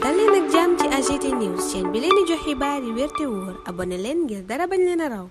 dal leen ak jàmm ci AGT News chaîne bi leen di jox xibaar yi wér te wóor abonné leen ngir dara bañ leen a raw.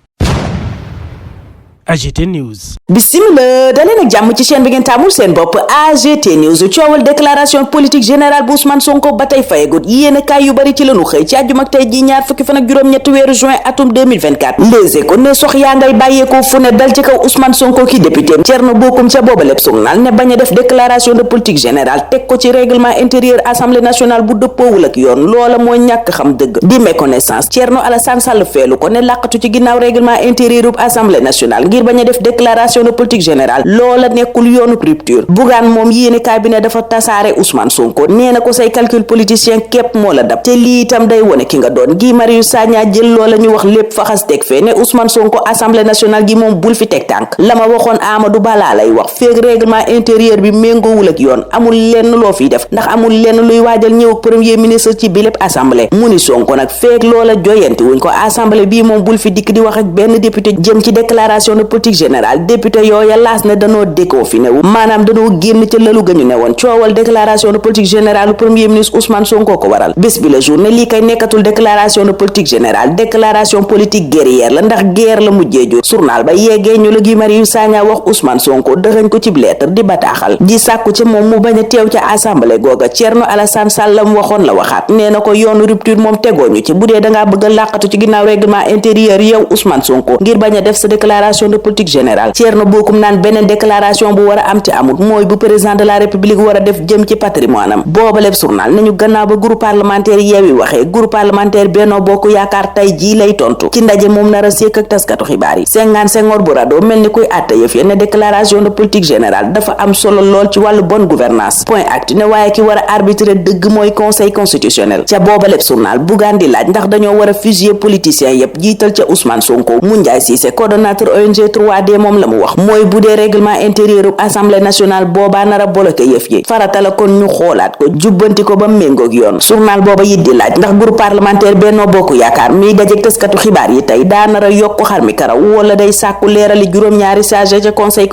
AGT News. Bismillah daleen ak jàmm ci chaîne bi ngeen taamul seen bopp AGT News. coowal déclaration politique générale bu Ousmane Sonko ba tey fayegut yéene kaay yu bari ci lañu xëy ci àjjuma ak tey ji ñaar fukki fan ak juróom-ñetti weeru juin atum 2024 Les Échos ne sox yaa ngay bàyyeekoo fu ne dal ci kaw Ousmane Sonko ki député Thierno Bocoum ca booba lépp journal ne bañ a def déclaration de politique générale teg ko ci règlement intérieur assemblée nationale bu dëppoowul ak yoon loola mooy ñàkk xam dëgg di méconnaissance Thierno Alassane Sall feelu ko ne làqatu ci ginnaaw règlement intérieur bu assemblée nationale ngir bañ a def déclaration de politique générale loola nekkul yoonu rupture Bougane moom yéene cabinet dafa tasaare Ousmane Sonko nee na ko say calcul politicien képp moo la dab te lii itam day wone ki nga doon Guy Marius Sagna jël loola ñu wax lépp faxas teg fee ne Ousmane Sonko assemblée nationale gi moom bul fi teg tànk la ma waxoon Amadou Ba laa lay wax feeg règlement intérieur bi méngoowul ak yoon amul lenn loo fiy def ndax amul lenn luy waajal ñëw ak premier ministre ci bi lépp assemblée mu ni Sonko nag feeg loola joyanti wuñ ko assemblée bii moom bul fi dikk di wax ak benn député jëm ci déclaration de politique générale député yooya laas ne danoo déconfiné wu maanaam danoo génn ca lalu gañu ne woon coowal déclaration de politique générale premier ministre Ousmane Sonko ko waral bés bi la jour ne lii kay nekkatul déclaration de politique générale déclaration politique guerrière la ndax guerre la mujjee jur journal ba yeggee ñu la Guy Marius Sagna wax Ousmane Sonko dëxañ ko ci lettre di bataaxal di sàkku ca moom mu bañ a teew ca assemblée googa Thierno Alassane Sall la mu waxoon la waxaat nee na ko yoonu rupture moom tegooñu ci bu dee dangaa bëgg a làqatu ci ginnaaw règlement intérieur yow Ousmane Sonko ngir bañ a def sa déclaration de politique générale Thierno Bocoum naan beneen déclaration bu war a am ci amut mooy bu président de la république war a def jëm ci patrimoine am booba lépp journal nañu gannaaw ba groupe parlementaire Yewwi waxee groupe parlementaire Benno Bokk Yaakaar tey jii lay tontu ci ndaje moom nar a sékk ak taskatu xibaar yi Senghor bu rado mel ni kuy àtte yëf ya ne déclaration de politique générale dafa am solo lool ci wàllu bonne gouvernance point actu ne waaye ki war a arbitrer dëgg mooy conseil constitutionnel ca booba lépp journal Bougane di laaj ndax dañoo war a fusiller politiciens yépp jiital ca Ousmane Sonko Moundiaye Cissé coordonnateur ONG 3D moom la mu wax mooy bu dee règlement intérieur u assemblée nationale boobaa nar a bloqué yëf yi farata la kon ñu xoolaat ko jubbanti ko ba méngoog yoon journal booba it di laaj ndax groupe parlementaire Benno Bokk Yaakaar miy dajeg taskatu xibaar yi tey daa nar a yokk xar mi karaw wala day sàkku leerali juróom-ñaari sage ca conseil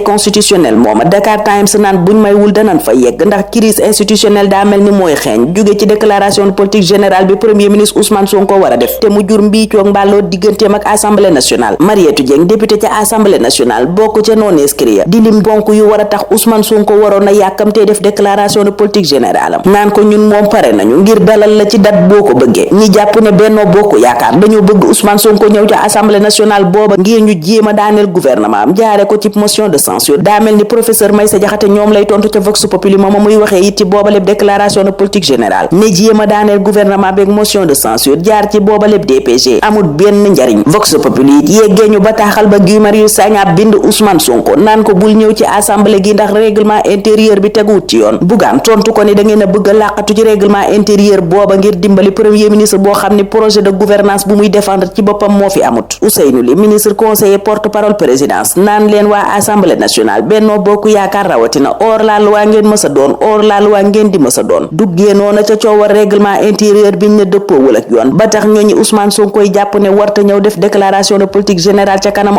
constitutionnel mooma Dakar Times naan buñ may wul danan fa yegg ndax crise institutionnelle daa mel ni mooy xeeñ jóge ci déclaration de politique générale bi premier ministre Ousmane Sonko war a def te mu jur mbiicoog mbàlloo digganteem ak assemblée nationale Mariétou Dieng député ca assemblée nationale bokk ca non inscrit ya di lim bonk yu war a tax Ousmane Sonko waroon na yàkkamtee def déclaration de politique générale am naan ko ñun moom pare nañu ngir dalal la ci date boo ko bëggee ñi jàpp ne Benno Bokk Yaakaar dañoo bëgg Ousmane Sonko ñëw ca assemblée nationale booba ngir ñu jéem a daaneel gouvernement am jaare ko ci motion de censure daa mel ni professeur Maïssa Diakhaté ñoom lay tontu ca Vox Populi moom muy waxee it ci booba lépp déclaration de politique générale ne jéem a daaneel gouvernement beeg motion de censure jaar ci booba lépp DPG amul benn njariñ Vox Populi it yeggee ñu bataaxal ba Guy Marius Sagna bind Ousmane Sonko naan ko bul ñëw ci assemblée gi ndax règlement intérieur bi teguwut ci yoon Bougane tontu ko ni da ngeen a bëgg a làqatu ci règlement intérieur booba ngir dimbali premier ministre boo xam ni projet de gouvernance bu muy défendre ci boppam moo fi amut Ousseynou Ly ministre conseiller porte-parole présidence naan leen waa assemblée nationale Benno Bokk Yaakaar rawatina hors la loi ngeen mës a doon hors la loi ngeen di mës a doon duggee noona ca coowal règlement intérieur biñ ne dëppoowul ak yoon ba tax ñooñu Ousmane Sonko koy jàpp ne warta ñëw def déclaration de politique générale ca kanamu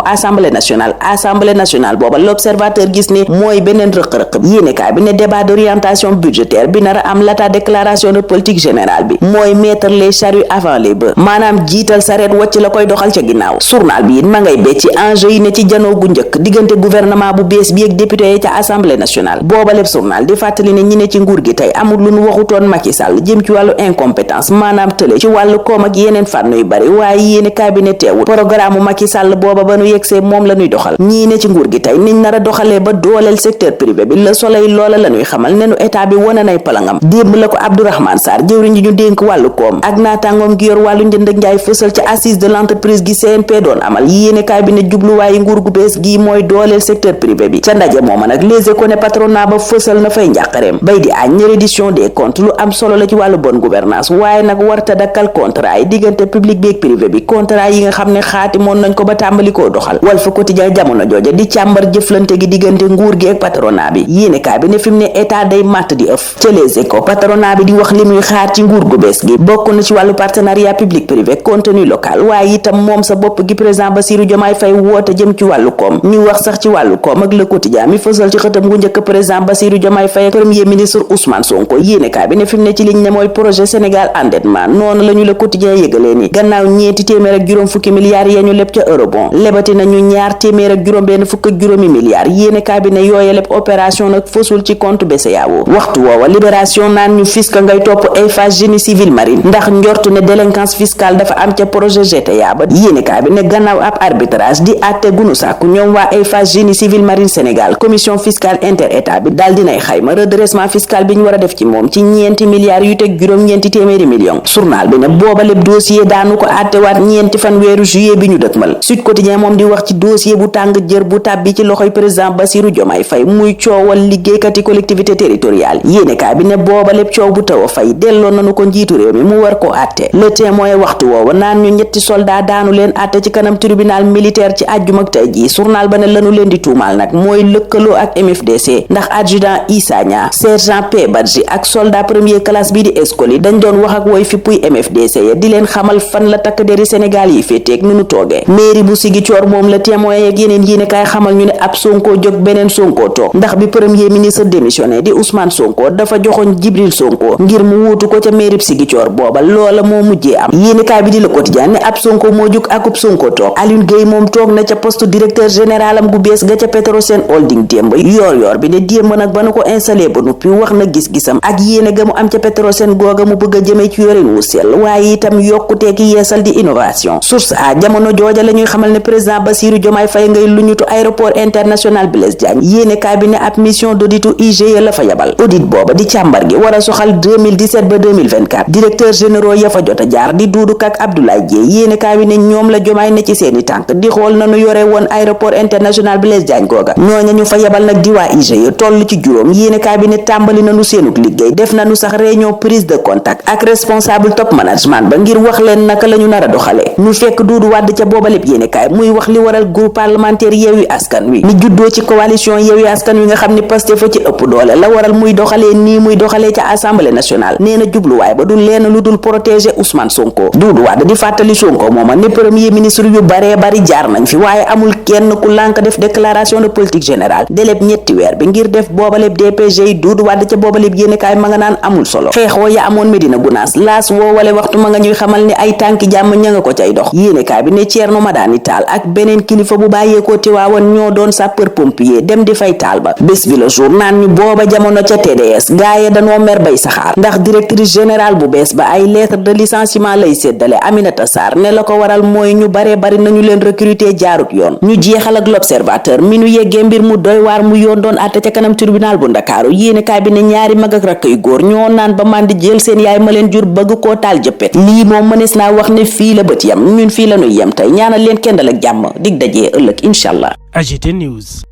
assemblée nationale booba l'observateur gis ni mooy beneen rëq-rëq yéenekaay bi ne débat d'orientation budgétaire bi nar a am lata déclaration de politique générale bi mooy mettre les charrues avant les bœufs maanaam jiital sareet wàcc la koy doxal ca ginnaaw journal bi it ma ngay becc enjeu yi ne ci janoo gu njëkk diggante gouvernement bu bees bi ak député yi ca assemblée nationale booba lépp journal di fàttali ne ñi ne ci nguur gi tey amul lu nu waxutoon Macky Sall jëm ci wàllu incompétence maanaam tële ci wàllu koom ak yeneen fànn yu bari waaye yéenekaay bi ne teewul programme Macky Sall booba ba nu yegsee moom la ñuy doxal ñii ne ci nguur gi tey niñ nar a doxalee ba dooleel secteur privé bi Le Soleil loola la ñuy xamal ne nu état bi wane nay palangam démb la ko Abdourahmane Sarr jëwriñ ji ñu dénk wàllu koom ak naataangoom gi yor wàllu njënd ak njaay fësal ca assise de l'entreprise gi CNP doon amal yéenekaay bi ne jubluwaayu nguur gu bees gi mooy dooleel secteur privé bi ca ndaje mooma nag Les Échos ne patronat ba fësal na fay njàqareem bay di añ ne reddition des comptes lu am solo la ci wàllu bonne gouvernance waaye nag warta dakkal contrat yi diggante public bi ak privé bi contrat yi nga xam ne xaati moon nañ ko ba tàmbali koo doxal. Walf Quotidien jamono jooja di càmbar jëflante gi diggante nguur gi ak patronat bi yéenekaay bi ne fi mu ne état day màtt di ëf. ca Les Échos patronat bi di wax li muy xaar ci nguur gu bees gi bokk na ci wàllu partenariat public privé contenu local waaye itam moom sa bopp gi président Bassirou Diomaye Faye woote jëm ci wàllu koom. ñu wax sax ci wàllu koom ak Le Quotidien mi fësal ci xëtam gu njëkk président Bassirou Diomaye Faye ak premier ministre Ousmane Sonko yéenekaay bi ne fi mu ne ci liñ ne mooy projet Sénégal endettement noonu la ñu Le Quotidien yëgalee ni gannaaw ñeenti téeméer ak juróom fukki milliards ya ñu leb ca eurobond lebati nañu ñaar téeméer ak juróom benn fukk ak juróomi milliards yéenekaay bi ne yooye lépp opération nag fësul ci compte BCEAO. waxtu woowa libération naan ñu fisc ngay topp Eiffage génie civil marine ndax njortu ne délinquance fiscale dafa am ca projet GTA ba yéenekaay bi ne gannaaw ab arbitrage di àtte gunu sàkku ñoom waa Eiffage génie civil marine Sénégal commission fiscale interétat bi daal dinay xayma redressement fiscal bi ñu war a def ci moom ci ñeenti milliards yu teg juróom-ñeenti téeméeri millions. journal bi ne booba lépp dossier daanu ko àttewaat ñeenti fan weeru juillet bi ñu dëkmal. Sud Quotidien moom di wax ci dossier bu tàng jër bu tàbbi ci loxoy président Bassirou Diomaye Faye muy coowal liggéeykati collectivité territoriale yéenekaay bi ne booba lépp coow bu taw a fay delloo nanu ko njiitu réew mi mu war koo àtte. Le Témoin waxtu woowa naan ñu ñetti soldat daanu leen àtte ci kanam tribunal militaire ci àjjuma ak tey jii journal ba ne lanu leen di tuumaal nag mooy lëkkaloo ak MFDC ndax adjudant Issa Nia sergent P Badji ak soldat première classe bi di Escoli dañ doon wax ak woy fippuy MFDC ya di leen xamal fan la takk deri Sénégal yi féeteeg nu nu toogee. mairie bu Ziguinchor moom Le Témoin ak yeneen yéenekaay xamal ñu ne ab Sonko jóg beneen Sonko toog ndax bi premier ministre démissionné di Ousmane Sonko dafa joxoñ Jibril Sonko ngir mu wuutu ko ca mairie bu Ziguinchor booba loola moo mujjee am. yéenekaay bi di Le Quotidien ne ab Sonko moo jóg akub Sonko toog Alioune Gueye moom toog na ca poste directeur général am gu bees ga ca Petrosen Holding démb yor bi ne démb nag ba nu ko installé ba noppi wax na gis-gisam ak yéene ga mu am ca Petrosen googa mu bëgg a jëmee ci yorin wu sell waaye itam yokkutee ki yeesal di innovation. Source A jamono jooja la ñuy xamal ne président Bassirou Diomaye Faye ngay luñutu aéroport international Blaise Diagne yéenekaay bi ne ab mission d'auditu IGE la fa yabal. audit booba di càmbar gi war a soxal 2017 ba 2024 directeur généraux ya fa jot a jaar di Doudou Ka ak Abdoulaye Dièye yéenekaay bi ne ñoom la Diomaye ne ci seeni tànk di xool nanu yore woon aéroport international Blaise Diagne googa ñooña ñu fa yabal nag di waa IGE toll ci juróom yéenekaay bi ne tàmbali nanu seenuk liggéey def nanu sax réunion prise de contact ak responsable top management ba ngir wax leen naka la ñu nar a doxalee ñu fekk Doudou Wade ca booba lépp yéenekaay muy wax li waral groupe parlementaire Yewwi Askan Wi mi juddoo ci coalition Yewwi Askan Wi nga xam ni Pastef fa ci ëpp doole la waral muy doxalee nii muy doxalee ca assemblée nationale nee na jubluwaay ba du leen lu dul protéger Ousmane Sonko. Doudou Wade di fàttali Sonko mooma ne premier ministre yu baree bari jaar nañ fi waaye amul kenn ku lànk def déclaration de politique générale délai ñetti weer bi ngir def boobaleb DPG yi Doudou Wade ca boobaleb yéenekaay ma nga naan amul solo xeexoo ya amoon Medina Gounass laas woo wale waxtu ma nga ñuy xamal ne ay tànki jàmm ña nga ko cay dox yéenekaay bi ne Thierno Madani Tall ak beneen kilifa bu bàyyeekoo Tiwaawan ñoo doon sapeur pompier dem di fay taal ba. Bés bi le jour naan ñu booba jamono ca TDS gaaye danoo mer bay saxaar ndax directrice générale bu bees ba ay lettre de licenciement lay séddale Aminata Sarr ne la ko waral mooy ñu baree bari nañu leen recruter jaarut yoon. ñu jeexal ak l'Observateur mi nu yeggee mbir mu doy waar mu yoon doon àtte ca kanam tribunal bu Ndakaaru yéenekaay bi ne ñaari mag ak rakk yu góor ñoo naan ba màndi jël seen yaay ma leen jur bëgg koo taal jëppet lii moom mënees naa wax ne fii la bët yam ñun fii la nuy yem tey ñaanal leen kendal ak jàmm dig dajee ëllëg incha allah. AGT News.